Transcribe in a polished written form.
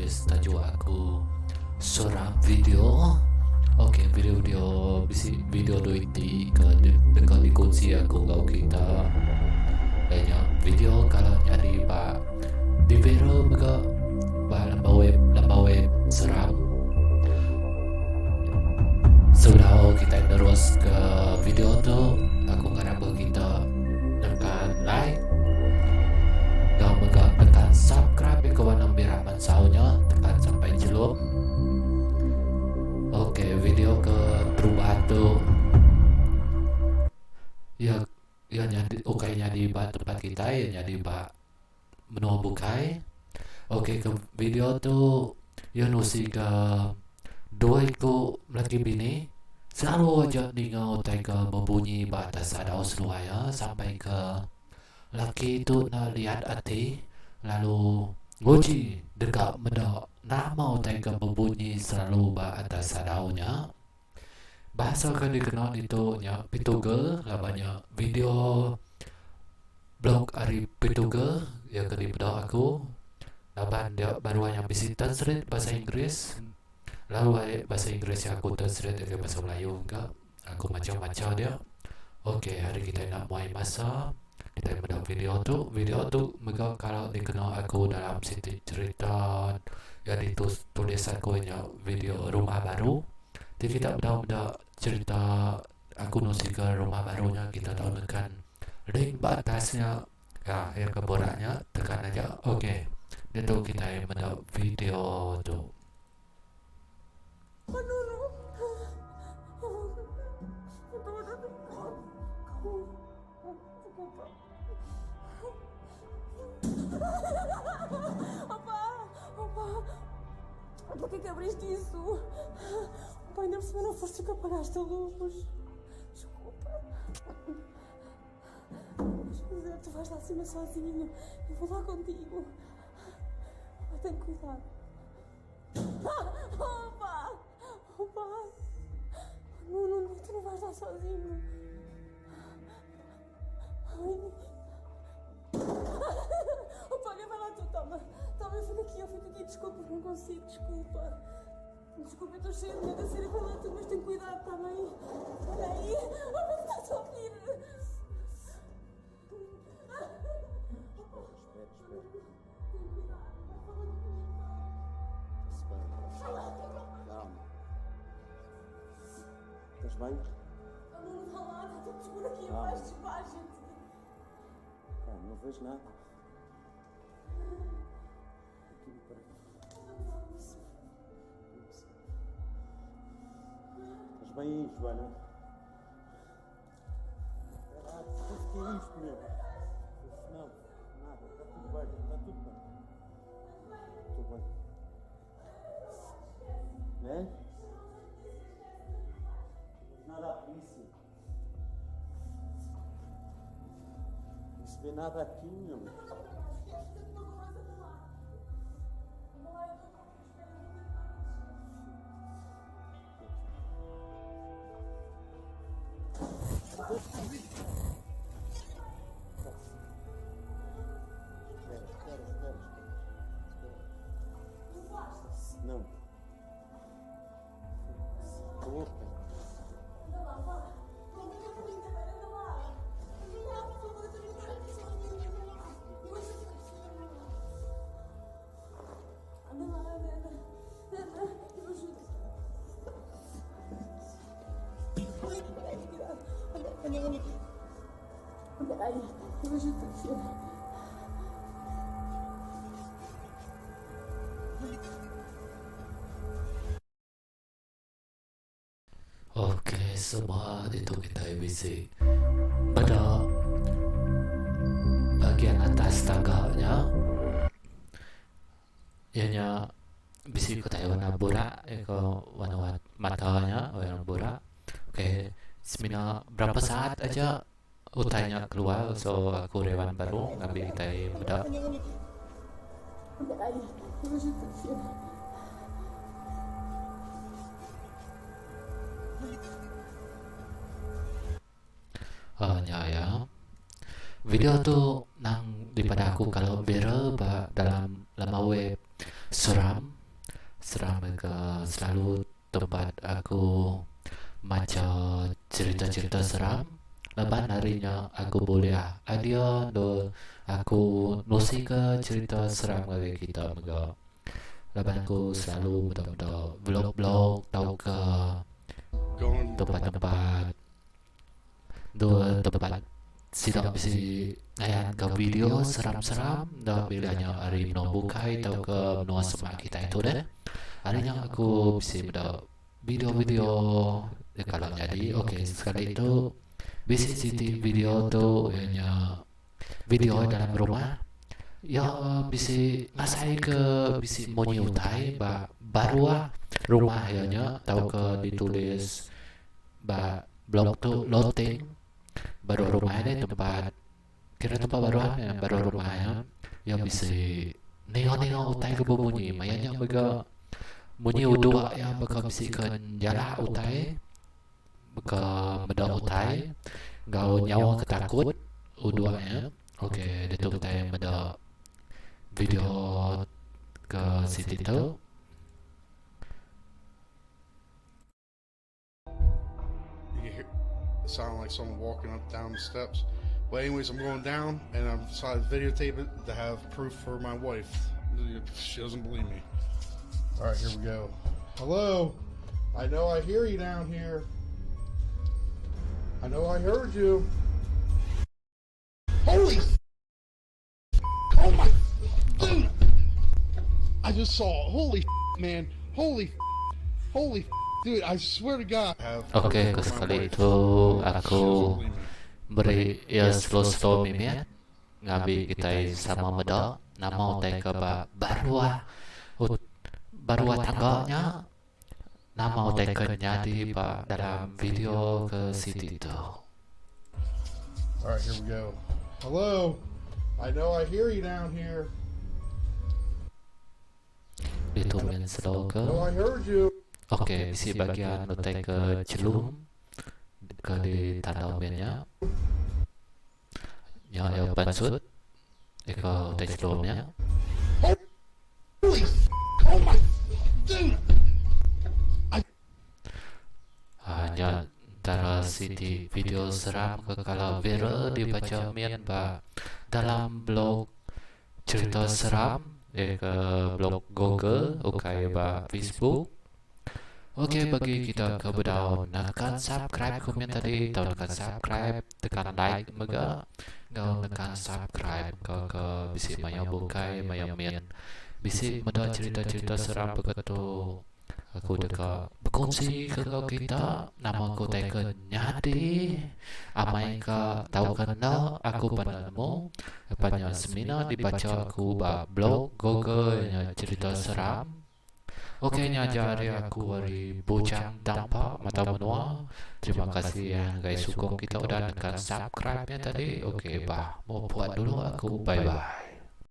series tajuk aku Seram Video. Ok video-video bisi video dua iti ke deka dikunsi aku enggau kita. Iya nya video kala nyadi ba di viral mega ba lamba web lamba web seram. Sebedau kitai nerus ke video tu aku ngarap ke kita nekan like enggau mega tekan subscribe ke warna merah mansau nya tekan sampai chelum. Ok video ke terubah tu iya iya nyadi ukai nyadi ba tempat kitai iya nyadi ba menua bukai. Ok ke video tu iya nusi ke dua iku laki bini selalu aja ninga utai ke bebunyi ba atas sadau seduai iya sampai ke laki tu enda liat ati lalu nguji deka meda nama utai ke bebunyi selalu ba atas sadau nya. Bahasa ke dikena ditu nya Pitugal laban nya video blog ari Pitugal iya ke dipeda aku laban dia baru nya bisi translate bahasa Inggeris lalu ai bahasa Inggeris iya aku translate ngagai bahasa Melayu mega aku macha macha dia. Ok hari kitai enda muai masa kitai meda video tu. Video tu mega kala dikena aku dalam siti cerita iya ditulis aku nya video rumah baru. Ti kita bedau meda cerita aku nusika rumah baru nya kita tau nekan link ba atas nya ka iya ke borak nya tekan aja ok ditu kitai meda video tu. Por que abriste isso? Pai, ainda por cima não foste tu que apagaste a luz. Desculpa. Mas fazer, tu vais lá acima sozinho. Eu vou lá contigo. Pai, tem cuidado. Ah, opa! Opa! Não, não, tu não vais lá sozinho. Ai. Opa, olha, vai lá tu, toma. Toma, eu fico aqui, eu fico aqui. Desculpa, não consigo, desculpa. Desculpa, eu estou cheia de medo, a sério, vai lá tu, mas tem cuidado, está bem? Olha aí, olha, estás a ouvir. Espera, espera. Tem cuidado, vai falando comigo. Está-se bem. Calma. Estás bem? Não, vá lá, está tudo escuro aqui Calma. embaixo, baixa-te. Pá, não vejo nada. Aqui me parece. Estás bem aí, Joana? Caralho, o que é isto, meu? Não, nada, está tudo bem, está tudo bem. Estou bem. Né? Nada à polícia. Não se vê nada aqui, meu. Espera, espera, espera, espera. Não. Estou. Anda lá, vá. Não, fica comigo também, anda lá. Anda lá, por favor, eu também quero aqui sozinha, anda lá. Eu ajudo aqui, anda lá. Anda lá, anda, anda. Anda, eu ajudo. Ai, cuidado. Anda, anda, anda aqui. Anda aí, eu ajudo aqui. Ok semua ditu kitai bisi meda bahagian atas tangga nya iya nya bisi kitai warna burak ko warna mata nya warna burak ok semina berapa saat aja utai nya keluar so aku rewan baru ngambi kitai meda. Uh, nya ya. Video tu nang daripada aku kalau viral ba dalam laman web. seram. Seram mega selalu tempat aku macha cherita-cherita seram laban ari nya aku bulih idea endur aku nusika cherita seram ngagai kita mega. Laban aku selalu meda-meda blog-blog tauka tempat-tempat endur tempat sida bisi ngayanka video seram-seram enda bila nya ari menua bukai tauka menua semak kitai tu deh. Ari nya aku bisi meda video-video kala nyadi ok sekali tu bisi siti video tu iya nya video dalam rumah iya bisi ngasai ke bisi munyi utai ba baruh rumah iya nya tauka ditulis ba blog tu loteng baruh rumah deh tempat kira tempat baruh meh baruh rumah iya iya bisi ninga ninga utai ke bemunyi maya nya mega munyi udok iya baka bisi ke njalak utai baka meda utai enggau nyawa ke takut udok iya ok ditu kitai meda video ke siti tu. You can hear it sound like someone walking up down the steps. But anyways, I'm going down and I'm decided to videotape it to have proof for my wife. She doesn't believe me. All right, here we go. Hello. I know I hear you down here. I know I heard you. Holy Oh my dude. I just saw holy man. Holy holy dude, I swear to God. Okay, ke sekali tu aku beri iya slow-slow mimit ngambi kitai sama meda nama utai ke ba baruh baruh tangga nya nama utai ke nyadi ba dalam video ke siti tu. Alright, here we go. Hello. I know I hear you down here. Ditu min slow ke. No, I heard you. Okay, bisi bagian utai ke chelum ke ditandau min nya. Nya iya pansut ika utai chelum nya. Holy oh my dude. I Ah, nya entara siti video seram ke kala viral dibacha min ba dalam blog cerita seram iya ke blog Google ukai ba Facebook. Okey bagi kita ke bedau nekan subscribe ku min tadi tau nekan subscribe tekan like mega enggau nekan subscribe ka ke bisi maya bukai maya min bisi meda cerita-cerita seram baka tu aku deka bekunsi ke enggau kita nama ku utai ke nyadi amai ka tauka enda aku pan enda nemu lepas nya semina dibacha aku ba blog google nya cerita seram. Ok nya aja ari aku ari Bujang Dampa Mata Menua. Terima kasih ngagai sukung kita udah nekan subscribe nya tadi. Ok bah mupuk dulu aku bye bye.